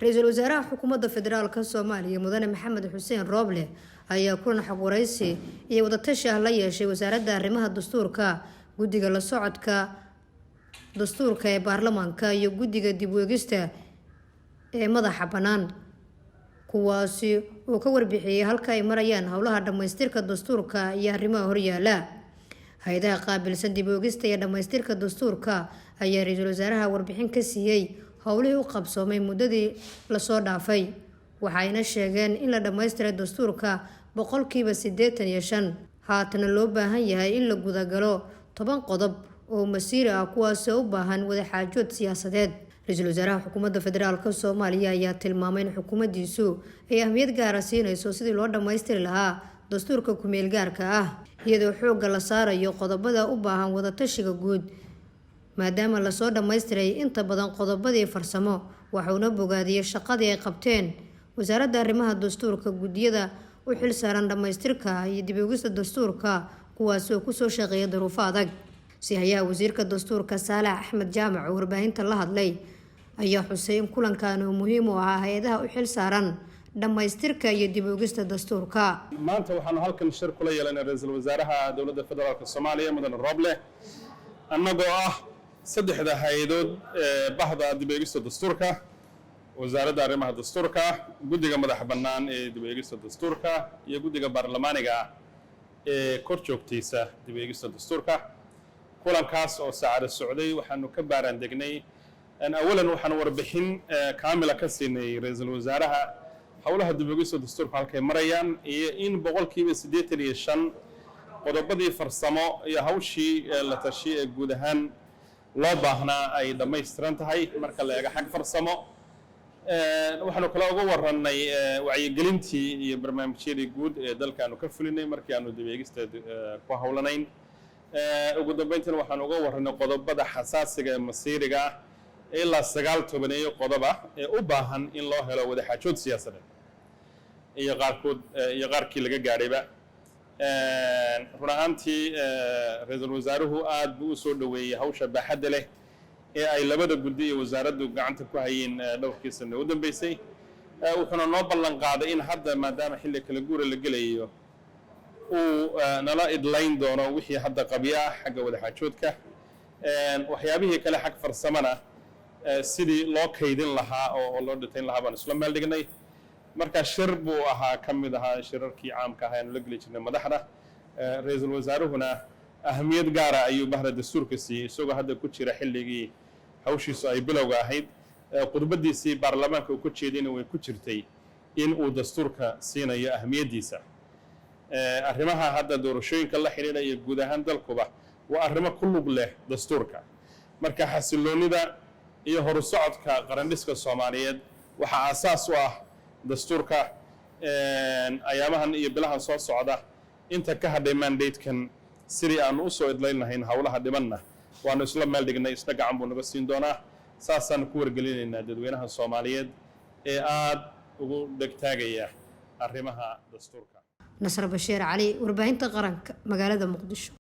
Ra-iisul wasaaraha Xukuumadda Federaalka Soomaaliya, Mudane Maxamed Xuseen Rooble, ayaa kulan xog waraysi iyo wadatashi ah la yeeshay Wasaaradda Arrimaha Dastuurka, Guddiga la Socodka Dastuurka ee baarlamaanka iyo Guddiga Dib u eegista ee madaxa bannaan, kuwaasi uu ka warbixiyey halka ay marayaan howlaha dhammaystirka dastuurka iyo arrimaha horyaala. Hay-adaha qaabilsan dib u eegista iyo dhammaystirka dastuurka ayaa ra-iisul wasaaraha warbixin ka siiyey howlihii u qabsoomay muddadii lasoo dhaafay, waxayna sheegeen in la dhammaystiray dastuurka 85%, haatana loo baahan yahay in la gudagalo 10 qodob oo masiiri ah, kuwaasoo u baahan wadaxaajood siyaasadeed. Ra-iisul wasaaraha Xukuumadda Federaalka Soomaaliya ayaa tilmaamay in xukuumaddiisu ay ahmiyad gaara siinayso sidii loo dhammaystiri lahaa dastuurka kumeel gaarka ah, iyadoo xoogga la saarayo qodobada u baahan wadatashiga guud, maadaama lasoo dhammaystiray inta badan qodobadii farsamo. Waxuuna bogaadiyey shaqadii ay qabteen Wasaaradda Arrimaha Dastuurka, guddiyada u xil saaran dhammaystirka iyo dib u eegista dastuurka, kuwaasoo kusoo shaqeeya duruufo adag. Siihayaha wasiirka dastuurka, Saalax Axmed Jaamac, oo warbaahinta la hadlay, ayaa xusay in kulankan uu muhiim u ahaa hay-adaha u xil saaran dhammaystirka iyo dib u eegista dastuurka. Maanta waxaanu halkan shir kula yeelanay ra-iisul wasaaraha Dowladda Federaalka Soomaaliya, Mudane Roble, annagoo ah saddexda hay-adood ee bahda dib eegista dastuurka: Wasaaradda Arrimaha Dastuurka, Guddiga Madaxa Bannaan ee dib eegista dastuurka iyo guddiga baarlamaaniga ah ee kor joogtaysa dib eegista dastuurka. Kulankaas oo saacada socday waxaanu ka baaraan degnay, awalan waxaanu warbixin kaamila ka siinay ra-iisul wasaaraha howlaha dib eegista dastuurka halkay marayaan iyo in 85% qodobadii farsamo iyo hawshii la tashi ee guud ahaan loo baahnaa ay dhammaystiran tahay marka la eego xag farsamo. Waxaanu kale uga warannay wacyigelintii iyo barnaamijyadii guud ee dalka aanu ka fulinay markii aanu dib eegista ku howlanayn. Ugu dambeyntiina waxaanu uga warranay qodobada xasaasiga ee masiiriga ah, ilaa sagaal tobaneeyo qodob ah, ee u baahan in loo helo wadaxaajood siyaasadeed iyo qaarkood iyo qaarkii laga gaadhayba. Run ahaantii, ra-iisul wasaaruhu aad buu u soo dhoweeyey hawsha baaxadda leh ee ay labada guddi iyo wasaaraddu gacanta ku hayeen dhowrkii sano u dambeysay, wuxuuna noo ballan qaaday in hadda, maadaama xilli kala guura la gelayo, uu nala idlayn doono wixii hadda qabyo ah xagga wadaxaajoodka, waxyaabihii kale xag farsamana sidii loo kaydin lahaa oo loo dhitayn lahaa baan isla meel dhignay. Marka shir buu ahaa ka mid ahaa shirarkii caamka ahaa aanu la geli jirnay madaxda. Ra-iisul wasaaruhuna ahamiyad gaara ayuu bahda dastuurka siiyey, isagoo hadda ku jira xilligii hawshiisu ay bilowga ahayd. Khudbadiisii baarlamaanka uu ku jeediyna way ku jirtay in uu dastuurka siinayo ahamiyaddiisa. Arrimaha hadda doorashooyinka la xidhiidha iyo guud ahaan dalkuba waa arrimo ku lug leh dastuurka. Marka xasiloonnida iyo horusocodka qarandhiska Soomaaliyeed waxaa aasaas u ah dastuurka. Ayaamahan iyo bilahan soo socda inta ka hadhay mandate-kan sidii aanu usoo idlayn lahayn howlaha dhibanna waanu isla meel dhignay, isna gacan buu naga siin doonaa. Saasaan ku wargelinaynaa dadweynaha Soomaaliyeed ee aad ugu dhegtaagaya arrimaha dastuurka. Nasr Bashiir Cali, Warbaahinta Qaranka, magaalada Muqdisho.